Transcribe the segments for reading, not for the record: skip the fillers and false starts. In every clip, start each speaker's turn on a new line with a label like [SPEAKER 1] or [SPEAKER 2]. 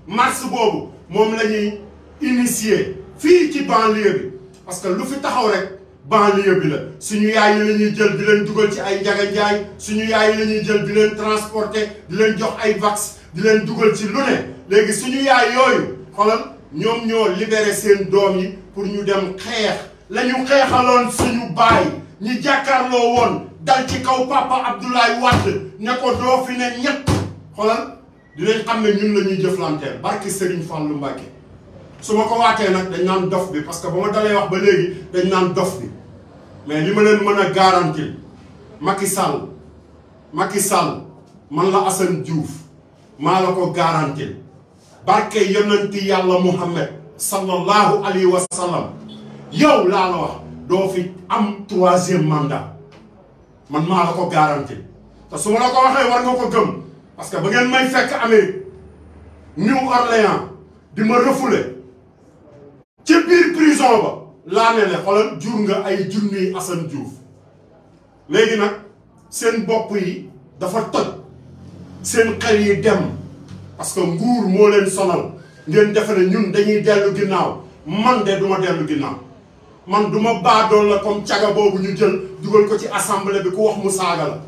[SPEAKER 1] marche boobu moom la ñuy initier fii ci banlieue bi parce que lu fi taxaw rek banlieue bi la suñu yaay yi la ñuy jël di leen dugal ci ay njaga njaay suñu yaay yi la ñuy jël di leen transporter di leen jox ay vax di leen dugal ci lu ne léegi suñu yaay yooyu xoolal ñoom ñoo libéré seen doom yi pour ñu dem xeex la ñu xeexaloon suñu baay ñi jàkkaarloo woon dal ci kaw papa Abdoulaye Wade ne ko doo fi ne ñett xoolal dinañ xam ne ñun la ñuy jëflanteel barki Serigne Fallou Mbacké su ma ko waatee nag dañ naan dof bi parce que ba ma dalee wax ba léegi dañ naan dof bi mais li ma leen mën a garantir Macky Sall man la Assane Diouf maa la ko garantir barke yonenti yàlla Muhammad sallallahu alayhi wa sallam yow laa la wax doo fi am 3e mandat man maa la ko garantir te su ma la ko waxee war nga ko gëm parce que ba ngeen may fekk Amérique New Orléans di ma refoulé ci biir prison ba laa ne le xoolal jur nga ay junniy Assane Diouf léegi nag seen bopp yi dafa toj seen xel yi dem parce que nguur moo leen sonal ngeen defe ne ñun dañuy dellu ginnaaw man de duma dellu ginnaaw man duma baadool la comme caga boobu ñu jël dugal ko ci assemblée bi ku wax mu saaga la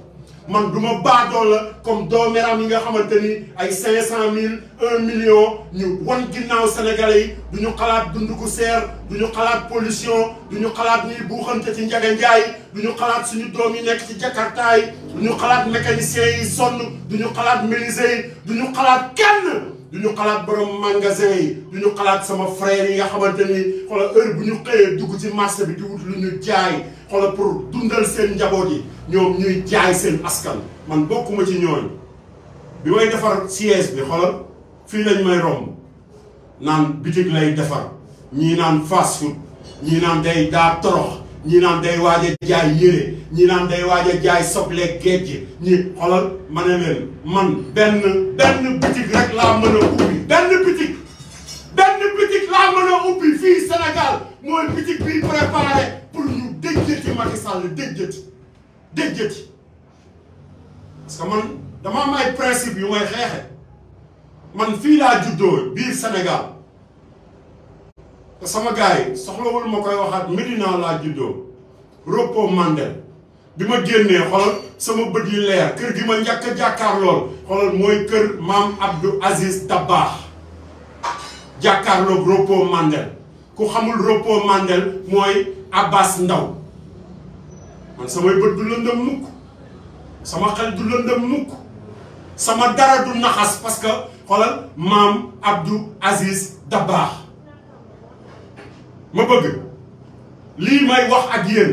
[SPEAKER 1] man duma baadool la comme dooméram yi nga xamante ni ay 500 000 1 million ñu wan ginnaaw sénégalais yi du ñu xalaat dund ku seer du ñu xalaat pollution du ñu xalaat ñuy buuxante ci njaga njaay du ñu xalaat suñu doom yi nekk ci jakarta yi du ñu xalaat mécaniciens yi sonn du ñu xalaat menuisier yi du ñu xalaat kenn du ñu xalaat borom magasin yi du ñu xalaat sama frère yi nga xamante ni xoolal heure bu ñu xëyee dugg ci marché bi di wut lu ñu jaay xoolal pour dundal seen njaboot yi ñoom ñuy jaay seen askan man bokkuma ci ñooñu bi may defar siège bi xoolal fii lañ may romb naan bitig lay defar ñii naan fast food ñii naan day daa torox ñii naan day waaj a jaay yére ñii naan day waaj a jaay soble géej ñi xoolal ma ne leen man benn bitig rek laa mën a ubbi benn bitig laa mën a ubbi fii Sénégal mooy bitig bi préparé pour ñu déjjati Macky Sall déjjati parce que man dama am ay principe yu may xeexe man fii laa juddoo biir Sénégal te sama gars yi soxlawul ma koy waxaat Médina laa juddoo repos Mandel bi ma génnee xoolal sama bët yi leer kër gi ma njëkk a jàkkaar lool xoolal mooy kër maam Abdou Aziz Dabakh jàkkaarloog repos Mandel ku xamul repos Mandel mooy Abbas Ndaw man samay bët du lëndëm mukk sama xel du lëndëm mukk sama dara du naxas parce que xoolal maam Abdou Aziz Dabakh ma bëgg lii may wax ak yéen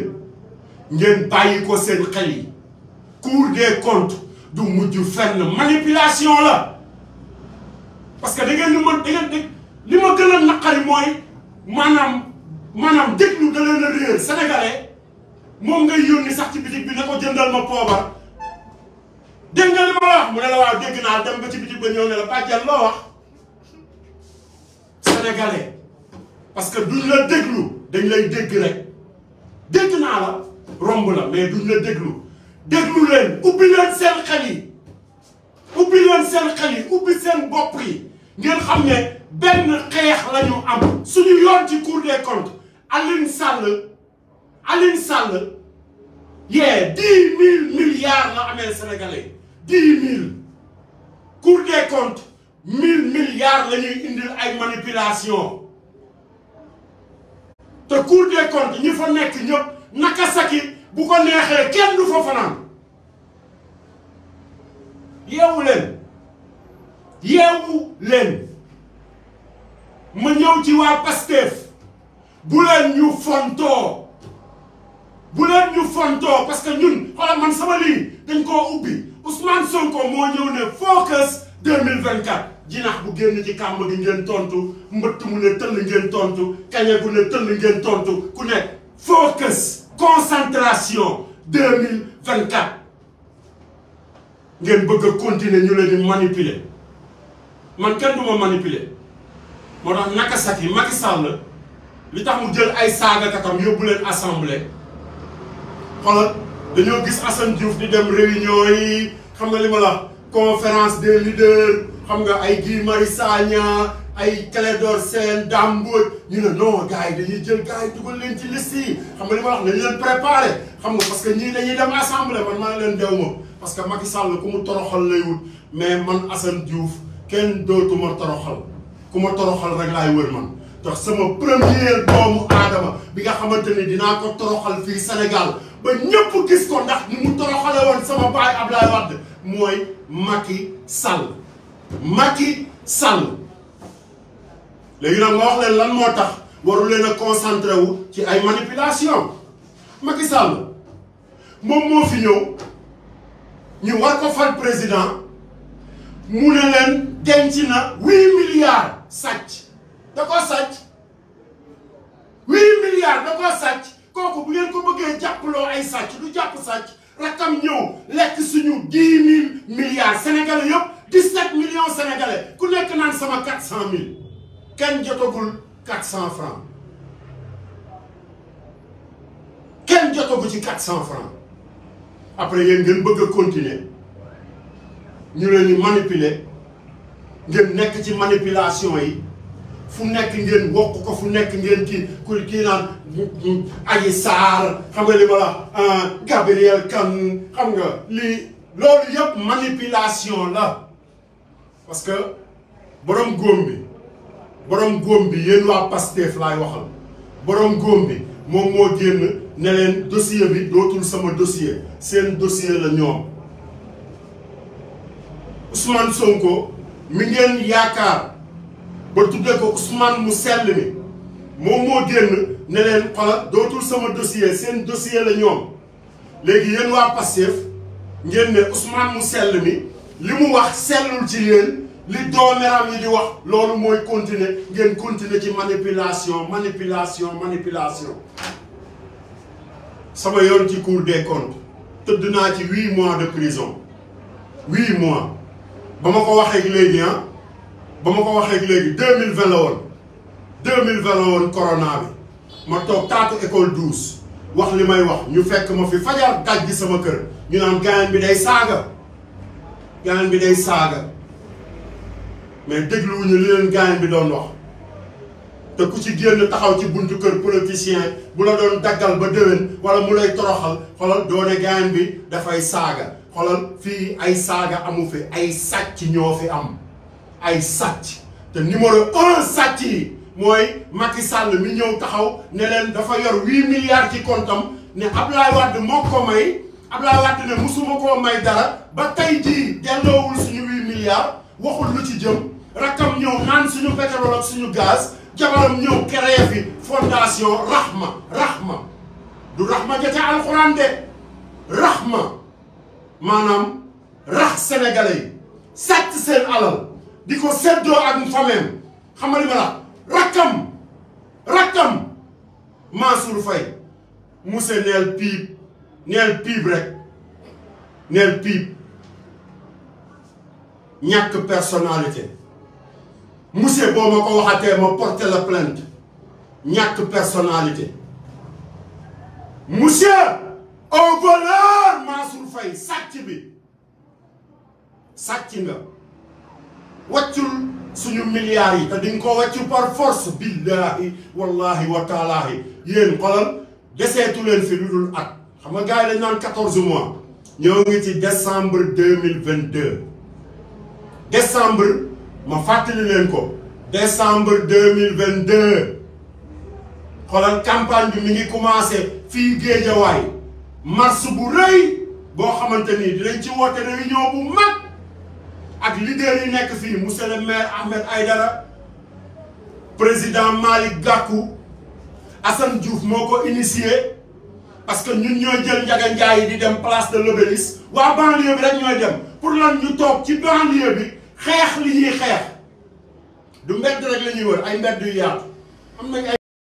[SPEAKER 1] ngeen bàyyi ko seen xel yi Cour des comptes du mujj fenn manipulation la parce que da ngeen li ma gën a naqari mooy maanaam déglu da leen a réer sénégalais moom ngay yónni sax ci bitig bi ne ko jëndal ma poobar dégg nga li ma la wax mu ne la waaw dégg naa dem ba ci bitig ba ñëw ne la bàjjal loo wax sénégalais parce que duñ la déglu dañ lay dégg rek dégg naa la romb la mais duñ la déglu leen ubbi leen seen xel yi ubbi seen bopp yi ngeen xam ne benn xeex la ñu am suñu yoon ci Cour des comptes Alioune Sall yee 10 000 milliards la amee sénégalais 10 000 Cour des comptes 1000 milliards la ñuy indil ay manipulation te Cour des comptes ñi fa nekk ñëpp Nakasaki bu ko neexee kenn du fa fanaan yeewu leen ma ñëw ci waa Pastef bu leen ñu fontoo parce que ñun xoolal man sama lii dañ koo ubbi Ousmane Sonko moo ñëw ne focus 2024 jinax bu génn ci kàmb gi ngeen tontu mbëtt mu ne tëll ngeen tontu kañe bu ne tëll ngeen tontu ku ne focus concentration 2024 ngeen bëgg a continuer ñu leen di manipuler man kenn du ma manipuler moo tax Nakasaki Macky Sall li tax mu jël ay saagakatam yóbbu leen assemblée xoolal dañoo gis Assane Diouf di dem réunion yi xam nga li ma la conférence des leaders xam nga ay Guy Marius Sagna ay Clédor Sène Dame Mbodj ñu ne non gars yi dañuy jël gars yi dugal leen ci liste yi xam nga li ma wax nañu leen préparé xam nga parce que ñii dañuy dem assemblée man maa leen dew ma parce que Macky Sall ku mu toroxal lay wut mais man Assane Diouf kenn dootuma toroxal ku ma toroxal rek laay wër man tax sama première doomu aadama bi nga xamante ni dinaa ko toroxal fii Sénégal ba ñëpp gis ko ndax ni mu toroxale woon sama baay Abdoulaye Wade mooy Macky Sall Macky Sall léegi nag ma wax leen lan moo tax waru leen a concentré wu ci ay manipulation Macky Sall moom moo fi ñëw ñu war ko fal président mu ne leen denc na 8 milliards sàcc da koo sàcc 8 milliards da koo sàcc kooku bu ngeen ko bëggee jàppaloo ay sàcc du jàpp sàcc rakam ñëw lekk suñu 10 000 milliards sénégalais yëpp 17 millions sénégalais ku nekk naan sama 400 000 kenn jotagul 400 francs kenn jotagu ci 400 francs après yéen ngeen bëgg a continuer ñu leen di manipuler ngeen nekk ci manipulation yi fu nekk ngeen wokk ko fu nekk ngeen kii naan Adji Sarr xam nga li ma la Gabriel Kane xam nga lii loolu yëpp manipulation la parce que borom góom bi yéen waa Pastef laay waxal borom góom bi moom moo génn ne leen dossier bi dootul sama dossier seen dossier la ñoom Ousmane Sonko mi ngeen yaakaar ba tuddee ko Ousmane mu sell mi moom moo génn ne leen xoolal dootul sama dossier seen dossier la ñoom léegi yéen waa Pastef ngeen ne Ousmane mu sell mi li mu wax sellul ci yéen li doomeram yi di wax loolu mooy continuer ngeen continuer ci manipulation sama yoon ci Cour des comptes tëdd naa ci 8 mois de prison 8 mois ba ma ko waxee léegi ba ma ko waxee léegi 2020 la woon 2020 la woon corona bi ma toog taatu école 12 wax li may wax ñu fekk ma fi fajar daj gi sama kër ñu naan gaañ bi day saaga mais dégluwuñu li leen gaañ bi doon wax te ku ci génn taxaw ci buntu kër politicien bu la doon daggal ba déwén wala mu lay toroxal xoolal doone gaañ bi dafay saaga xoolal fii ay saaga amu fi ay sàcc ñoo fi am ay sàcc te numéro 1 sàcc yi mooy Macky Sall mi ñëw taxaw ne leen dafa yor 8 milliards ci comptam ne Abdoulaye Wade moo ko may Abdoulaye Wade ne musuma koo may dara ba tey jii delloowul suñu 8 milliards waxul lu ci jëm rakkam ñëw naan suñu pétrole ak suñu gaz jabaram ñëw créé fi fondation Rahma du Rahma jate alxuraan de Rahma maanaam rax sénégalais yi sàcc seen alal di ko seddoo ak fameem xam nga li ma la rakkam Mansour Faye monsieur neel piib rek neel piib ñàkk personnalité monsieur boo ma ko waxatee ma porter la plainte ñàkk personnalité monsieur au voleur Mansour Faye sàcc bi sàcc nga wàccul suñu milliards yi te di nga ko wàccu par force billahi wallahi wa taalaahi yéen xolal deseetu leen fi lu dul at xam nga gars yi dañ naan 14 mois ñoo ngi ci décembre 2022 décembre ma fàttali leen ko décembre 2022 xoolal campagne bi mi ngi commencé fii Géejawaay mars bu rëy boo xamante ni dinañ ci woote réunion bu mag ak leader yi nekk fii monsieur le maire Ahmed Aïdara président Malick Gakou Assane Diouf moo ko initié parce que ñun ñooy jël Ndiaga Ndiaye di dem place de l'Obélisque waa banlieue bi rek ñooy dem pour lan ñu toog ci banlieue bi xeex li ñuy xeex du mbedd rek la ñuy wër ay mbedd yu yaatu am nañ ay